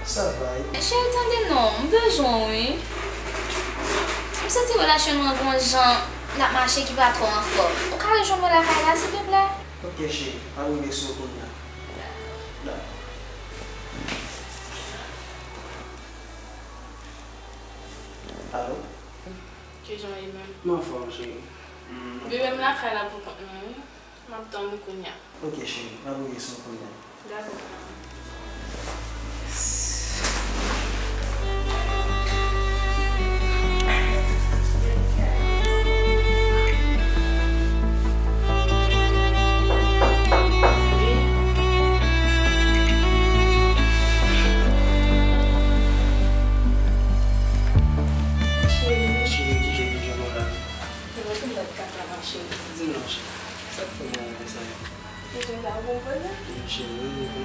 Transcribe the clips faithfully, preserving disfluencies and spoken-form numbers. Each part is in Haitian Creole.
Sa va, wi. Cheri, tande non, m bezwen w, wi. M santi relasyon nou an gon jan l ap mache ki pa twò anfòm. Ou ka rejwenn mwen lakay la, silteplè? Ok, cheri, m ap rive sou ou kounye a. Dakò. Alo? Kijan w ye menm? M anfòm, cheri. Bebe, m lakay la pou kont mwen, wi. M ap tann ou kounye a. Ok, cheri. M ap voye sou ou kounye a. Dakò. Cheri. Cheri, ki jan w ye la? Mwen tou mèt kaka mache. Di non, cheri. Sa k fè w konsa? Mwen jan la ou konprann? Cheri, wi, wi.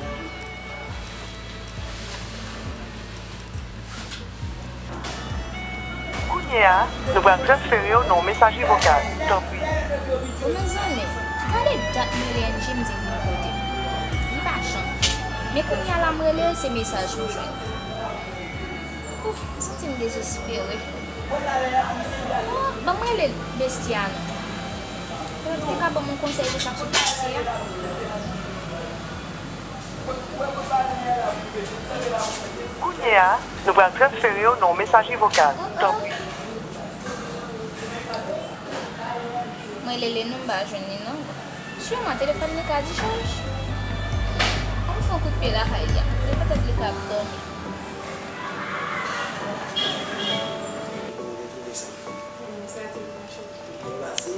Kounye a, nou pral transfere w nan yon mesaje vokal. Tanpri. Bon, mezanmi, gade dat mwen rele Angie, m di l vin kote m. Li pa janm vini. Men kounye a la m rele l, se mesaj m jwenn. Ouf, m santi m dezespere. Oh, ban m rele besti a non. Petèt li te ka ban m yon konsèy de sa k sot pase a. Kounye a, nou pral transfere w nan yon mesaje vokal. Tanpri. Mwen rele li non, m pa jwenn li non. Siman, telefòn li ka dichaj. An m fè yon kout pye lakay li a. Li petèt li ka ap dòmi. Mwen retwouve sa. Sa te bon cheri. Byen pase.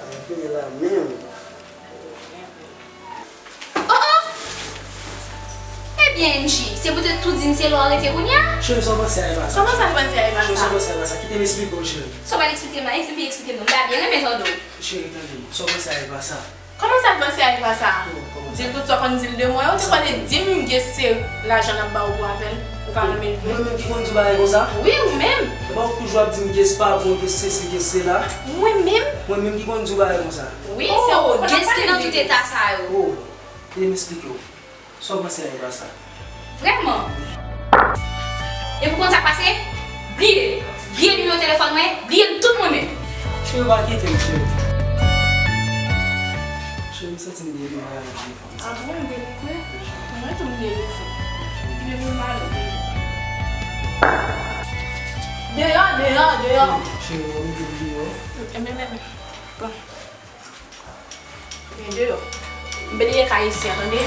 Anfen la menm. Oh, oh! Ebyen, Angie, se poutèt ou di m se la w rete kounye a? Cheri, sa w panse a Eva sa? Kòman sa l panse a Eva sa? Cheri, sa w panse a Eva sa? Kite m esplike w, cheri. Sa w pral esplike m la, esplike, esplike m non. M pa byen renmen tande w. Cheri, tande m. Sa w panse a Eva sa? Kòman sa l panse a Eva sa? Oh, kòman sa? Di l tout sa w konn di l de mwen. Ou te kwè te di m Gess se lajan l ap ba w pou apèl. Ou pa renmen l vre. Mwen menm ki konn di w bagay konsa? Wi, ou menm. Epa ou toujou ap di m Gess pa bon, Gess sesi, Gess sela. Mwen menm? Mwen menm ki konn di w bagay konsa? Wi, se ou. Oh, Gess ki nan tout eta sa yo. Oh, kite m esplike w. Sa w panse a Eva sa? Vrèman? Epi w konn sa k pase? Bliye l. Bliye nimewo telefòn mwen, bliye m tout mwen menm. Cheri, pa kite m, cheri. Cheri, m santi m delivre avèk telefòn sa. Ah bon, ou delivre? Mwen tou m delivre. Li vin mal. Deyò, deyò, deyò. Cheri, ou mete m deyò. Enben, enben. Bon. Men deyò. M bliye kay isi a, tande?